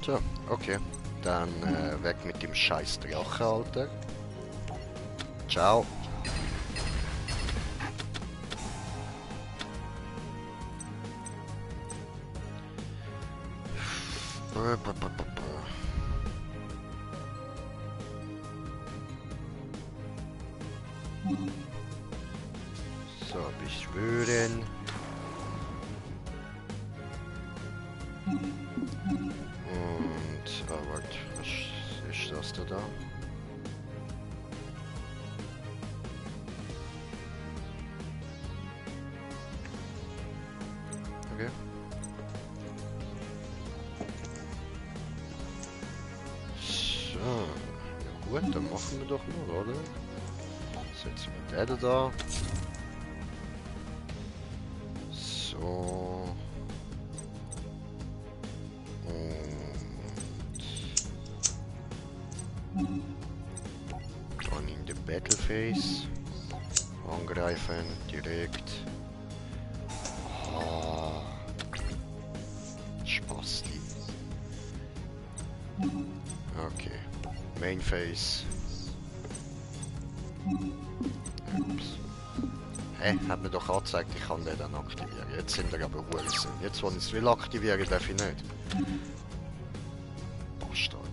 So, okay. Dann weg mit dem scheiß Drache, Alter. Ciao. So, beschwören. Und, warte, was ist das da? Okay. So, ja gut, dann machen wir doch mal, oder? Setzen wir den da. So. Dann in der Battleface. Angreifen, direkt. Ah. Spasti. Okay. Mainface. Ups. Hä? Hat mir doch angezeigt, ich kann den dann aktivieren. Jetzt sind wir aber Hurensohn. Jetzt, wo ich es will aktivieren, darf ich nicht. Bastard.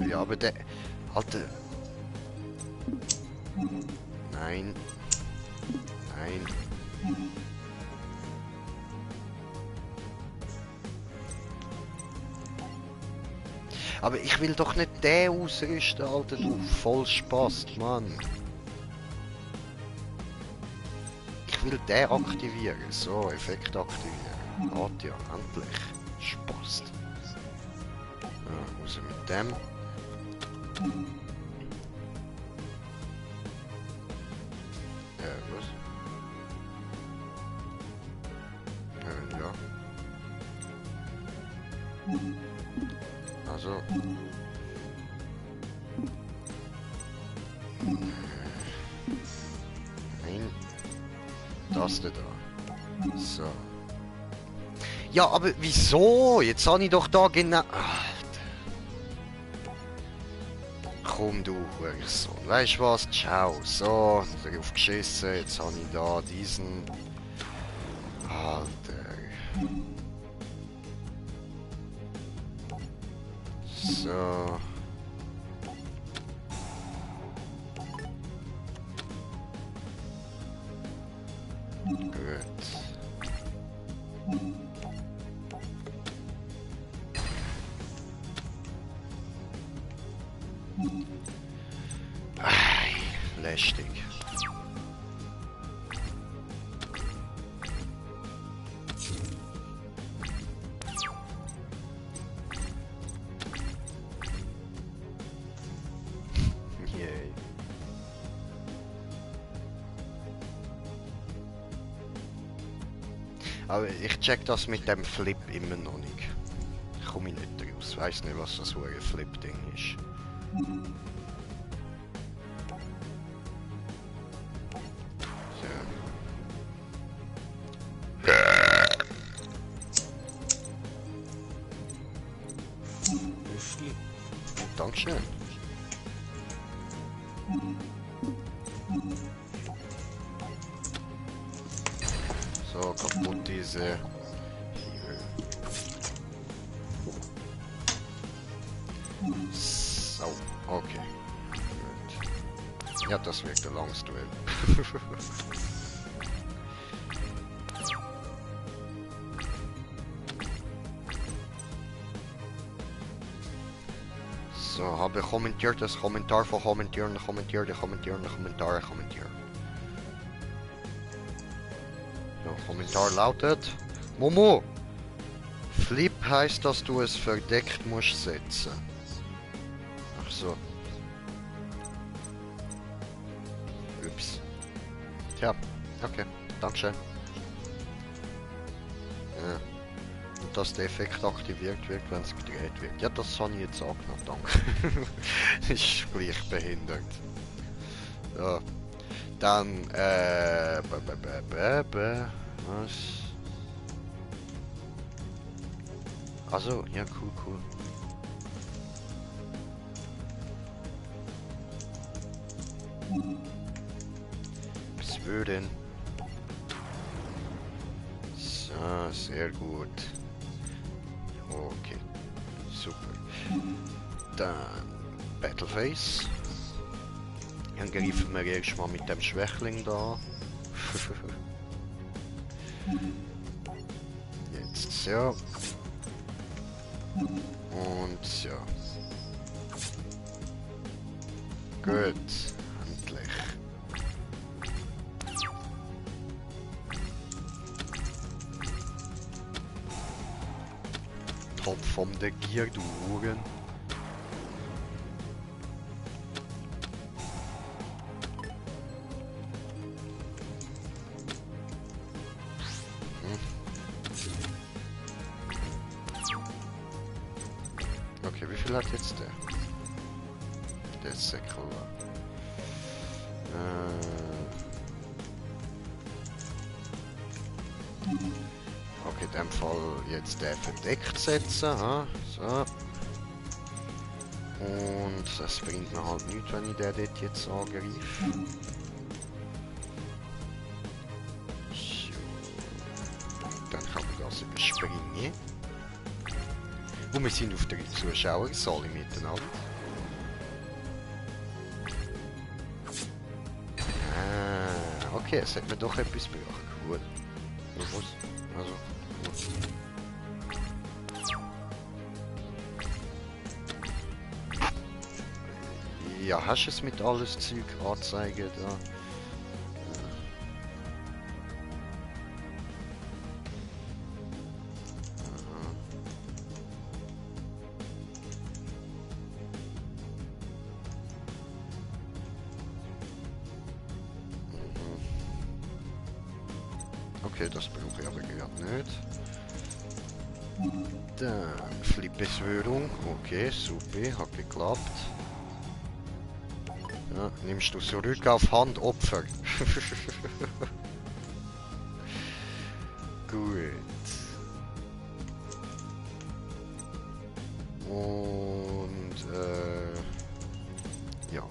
Ja, aber der... Alter... Nein. Nein. Aber ich will doch nicht den ausrüsten, Alter, du voll Spaß, Mann. Ich will den aktivieren. So, Effekt aktivieren. Hat ja, endlich. Spaß. Ja, raus mit dem. Was? Ja. Also. Nein. Das da. So. Ja, aber wieso? Jetzt habe ich doch da genau... Komm du Hurensohn. Weißt du was? Ciao. So, darauf geschissen. Jetzt habe ich da diesen... Alter. So. Gut. Lästig. Yay. Aber ich check das mit dem Flip immer noch nicht. Ich komme nicht raus. Weiß nicht, was das für ein Flip-Ding ist. So. Dankeschön. So, kaputt diese. So, okay. Gut. Ja, das wird ein langes Duell. So, habe kommentiert, das Kommentar von kommentieren, kommentieren, kommentieren, Kommentare kommentieren. So, Kommentar lautet: Momo! Flip heißt, dass du es verdeckt musst setzen. Ach so. Ups. Tja, okay, dankeschön. Ja. Und dass der Effekt aktiviert wird, wenn es gedreht wird. Ja, das habe ich jetzt auch noch, danke. Ist gleich behindert. Ja. Dann, was? Also, ja, cool. Was würden? So, sehr gut. Okay, super. Dann Battleface. Dann greifen wir erstmal mit dem Schwächling da. Jetzt so. Und so. Gut, endlich. Top von der Gier, du Huren. Okay, wie viel hat jetzt der? Der ist Säckel. Okay, in dem Fall jetzt der verdeckt setzen. Ha? So. Und das bringt mir halt nichts, wenn ich den dort jetzt angreife. So. Dann kann ich das überspringen. Und wir sind auf der Zuschauersaal miteinander. Ah, okay, es hat mir doch etwas gebracht. Gut. Also, ja, hast du es mit alles Zeug anzeigen da? Okay, das brauche ich aber gerade nicht. Dann Flippbeschwörung. Okay, super, hat geklappt. Ja, nimmst du zurück auf Hand Opfer. Gut. Und ja.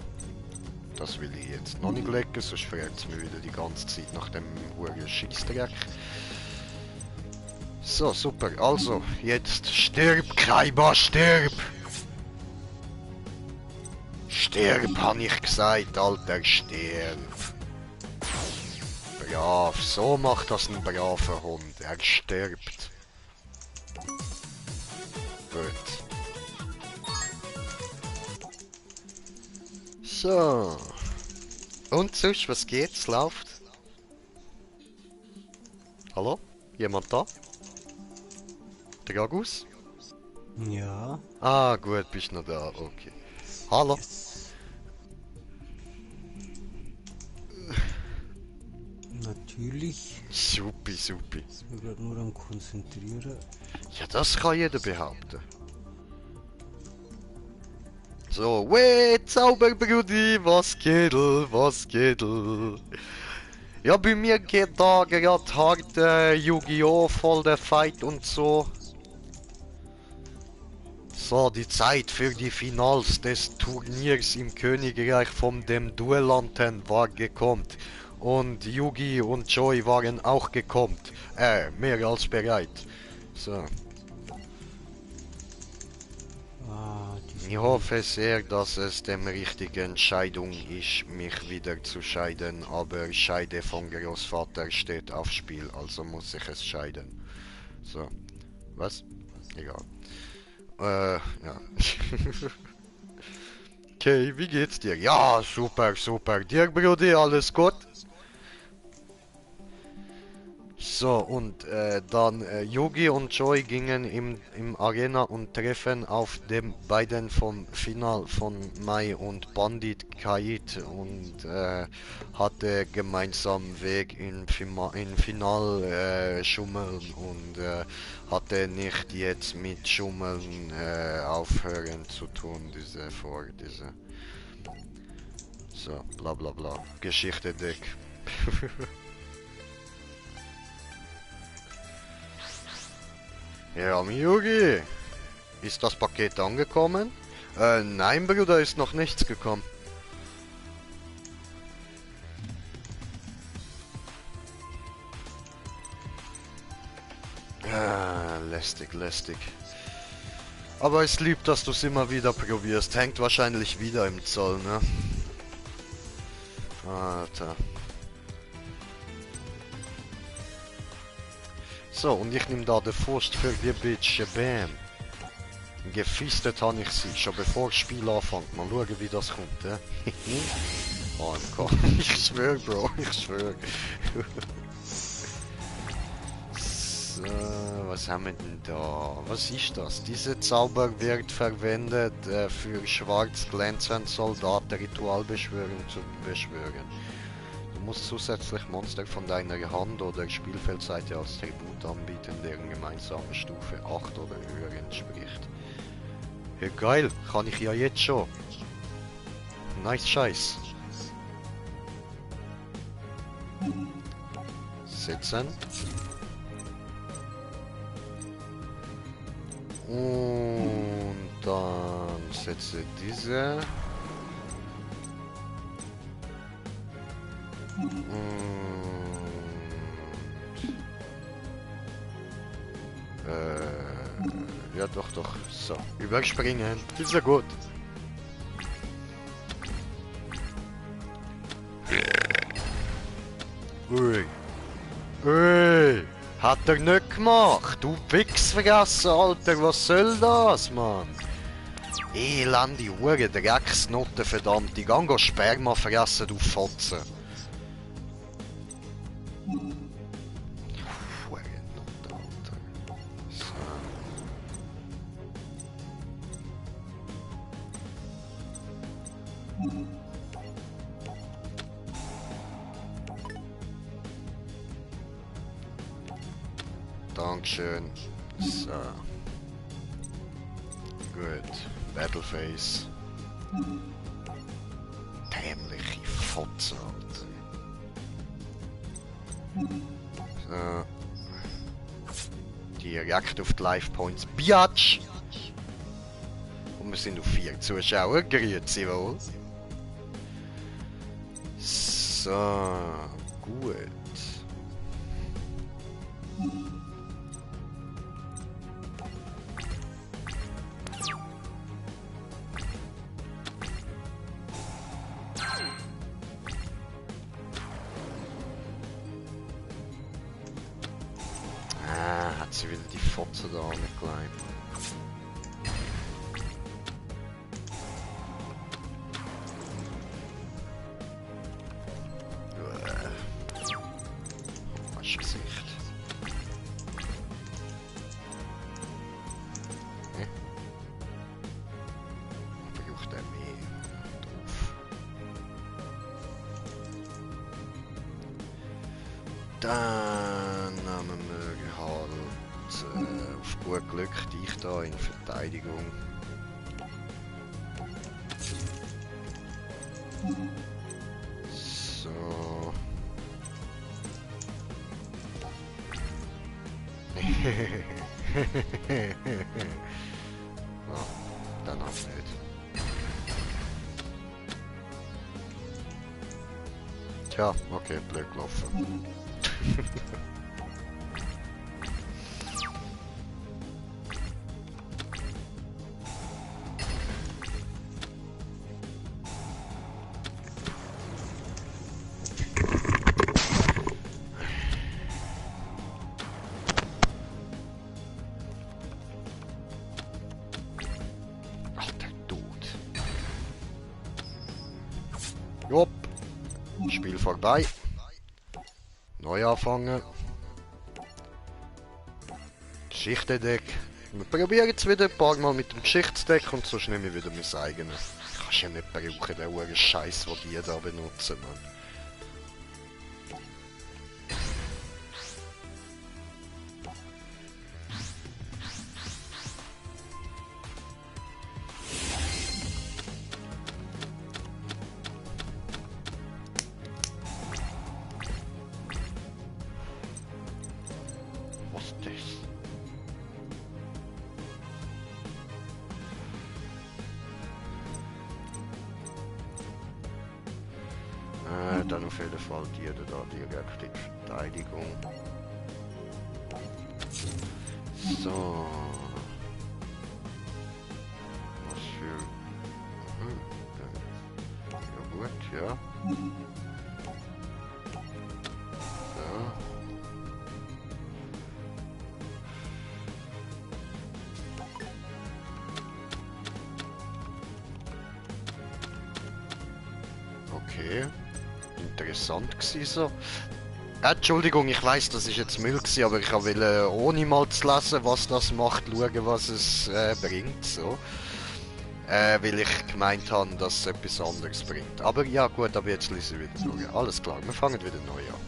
Das will ich jetzt noch nicht legen, sonst fragt es mich wieder die ganze Zeit nach dem hohen Scheissdreck. So, super. Also, jetzt stirb, Kaiba, stirb! Stirb, habe ich gesagt, Alter, stirb! Brav, so macht das ein braver Hund. Er stirbt. Gut. So. Und sonst, was geht's? Läuft? Hallo? Jemand da? Der Gagus? Ja. Ah, gut, bist noch da. Okay. Hallo? Natürlich. Supi. Ich bin gerade nur am Konzentrieren. Ja, das kann jeder behaupten. So, weh, Zauberbrudi, was geht? Ja, bei mir geht da gerade hart Yu-Gi-Oh! Voll der Fight und so. So, die Zeit für die Finals des Turniers im Königreich von dem Duellanten war gekommen. Und Yugi und Joy waren auch gekommen. Mehr als bereit. So. Ah, Ich hoffe sehr, dass es die richtige Entscheidung ist, mich wieder zu scheiden, aber Scheide von Großvater steht aufs Spiel, also muss ich es scheiden. So. Was? Egal. Ja. Okay, wie geht's dir? Ja, super, super. Dir, Brudi, alles gut? So, und dann Yugi und Joy gingen im Arena und treffen auf dem beiden vom Final von Mai und Bandit Kaid und hatte gemeinsam Weg in Final schummeln und hatte nicht jetzt mit Schummeln aufhören zu tun, diese. So, bla bla bla. Geschichte dick. Ja, Yugi, ist das Paket angekommen? Nein, Bruder, ist noch nichts gekommen. Lästig, lästig. Aber es liebt, dass du es immer wieder probierst. Hängt wahrscheinlich wieder im Zoll, ne? Alter. So, und ich nehme da den Furst für die Bitch. Bam. Gefistet habe ich sie, schon bevor das Spiel anfängt. Mal schauen, wie das kommt, ja? Oh Gott, ich schwöre, Bro, ich schwöre. So, was haben wir denn da? Was ist das? Dieser Zauber wird verwendet für schwarz glänzend Soldaten-Ritualbeschwörung zu beschwören. Du musst zusätzlich Monster von deiner Hand oder Spielfeldseite als Tribut anbieten, deren gemeinsame Stufe 8 oder höher entspricht. Ja geil, kann ich ja jetzt schon. Nice Scheiß. Sitzen. Und dann setze diese. Ja doch. So, überspringen. Ist ja gut. Ui. Ui. Hat er nicht gemacht. Du Wichsfressen, Alter. Was soll das, Mann? Elende Hure, Drecksnoten, verdammt. Die gehen Sperma fressen, du Fotze. Hurennoten, Alter. So. Dankeschön. So. Gut. Battleface. Dämliche Fotze, Alter. So. Direkt auf die Life Points. Biatch! Und wir sind auf 4 Zuschauer. Grüezi wohl. So. Gut. Hat sie wieder die Fotze da angekleidet. Waschgesicht. Braucht er mehr drauf. Dann haben wir halt auf gut Glück dich da in Verteidigung. So. Dann auch nicht. Tja, okay, blöd gelaufen. Jopp. Spiel vorbei. Neu anfangen. Geschichtendeck. Wir probieren jetzt wieder ein paar Mal mit dem Geschichtsdeck und sonst nehme ich wieder mein eigenes. Kannst ja nicht brauchen, den hohen Scheiß, den die da benutzen, Mann. Was ist das? Dann auf jeden Fall die da direkt in die Verteidigung. So. Was für... Ja gut, ja. So. Okay. Interessant gewesen so. Entschuldigung, ich weiß, das ist jetzt Müll gewesen, aber ich wollte ohne mal zu lesen, was das macht, schauen, was es bringt, so. Weil ich gemeint habe, dass es etwas anderes bringt. Aber ja gut, aber jetzt lese ich wieder durch. Alles klar, wir fangen wieder neu an.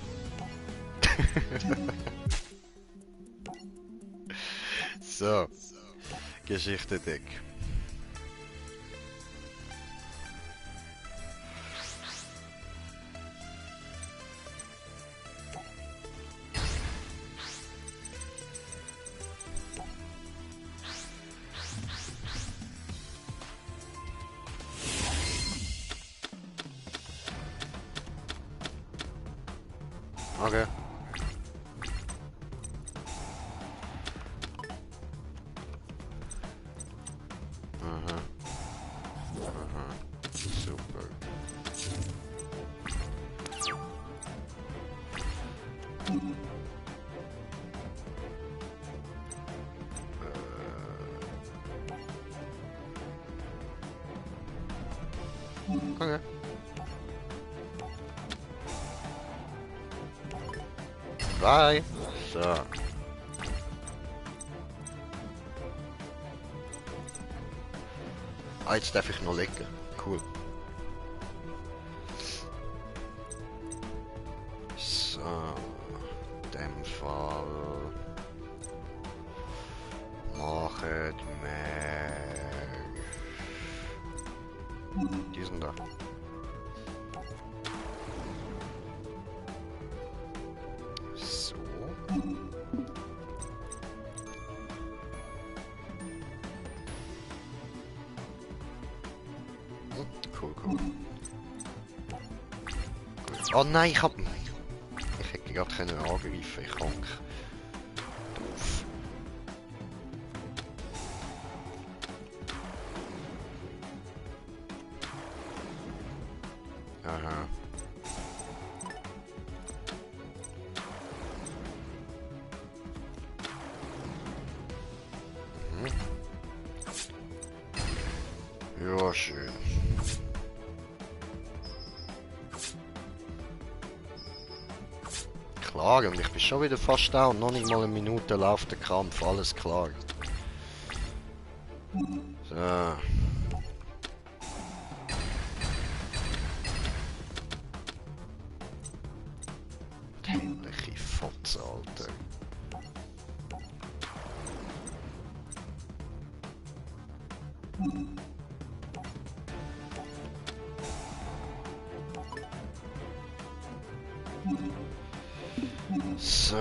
So. Geschichtendeck. Okay. Aha. Aha. Super. Okay. Bye. So. Ah, jetzt darf ich noch legen. Cool. So. In dem Fall. Machen wir. Diesen da. So. Cool, cool. Oh nein, ich hätte gerade können angreifen, ich krank. Doof. Aha. Ja, schön. Klar, und ich bin schon wieder fast da und noch nicht mal eine Minute läuft der Kampf, alles klar. So. Dämliche Fotze, Alter. So.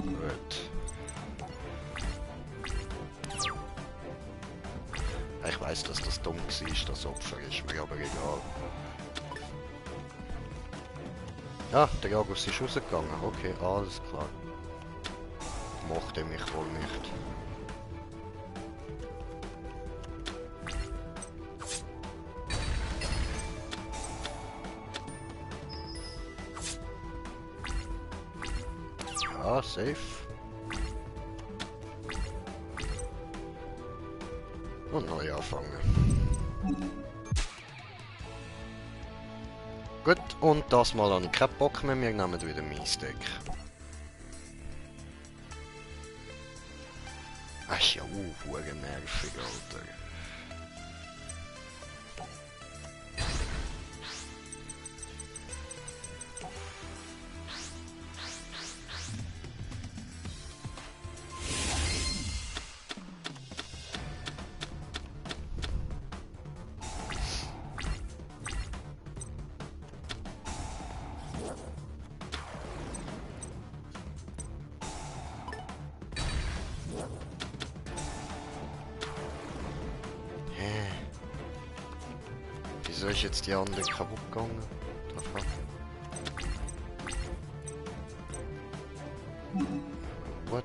Gut. Ich weiß, dass das dumm war, das Opfer ist mir aber egal. Ja, der Jagus ist rausgegangen. Okay, alles klar. Mochte mich wohl nicht. Ja, safe. Und neu anfangen. Gut, und das Mal habe ich keinen Bock mehr, wir nehmen wieder mein Steak. Das ist ja verdammt nervig, Alter. Wieso ist jetzt die andere kaputt gegangen? The fuck? What?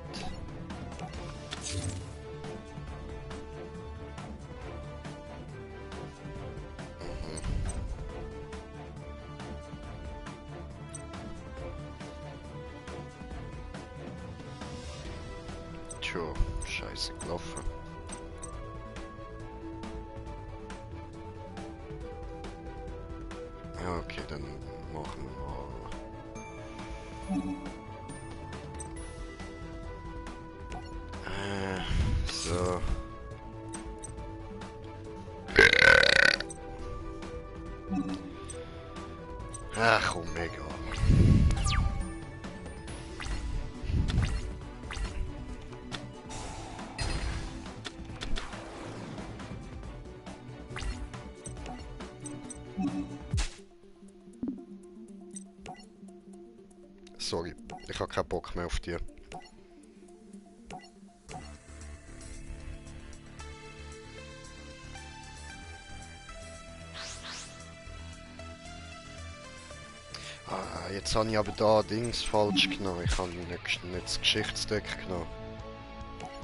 Tjo, scheiße gelaufen. Ja, okay, dann machen wir. So. Ach, oh mega. Sorry, ich habe keinen Bock mehr auf die. Ah, jetzt habe ich aber da Dings falsch genommen. Ich habe nicht das Geschichtsdeck genommen.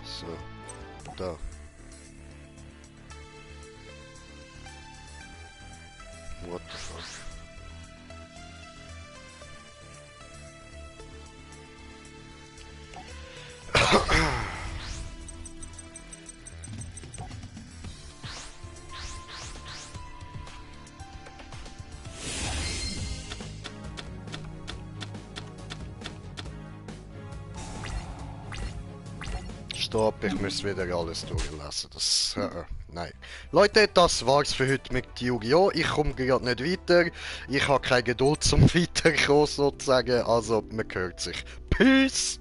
So, da. What the fuck? Stopp, ich muss wieder alles durchlassen. Das. Nein. Leute, das war's für heute mit Yu-Gi-Oh! Ich komme gerade nicht weiter. Ich habe keine Geduld zum Weiterkommen sozusagen. Also, man hört sich. Peace!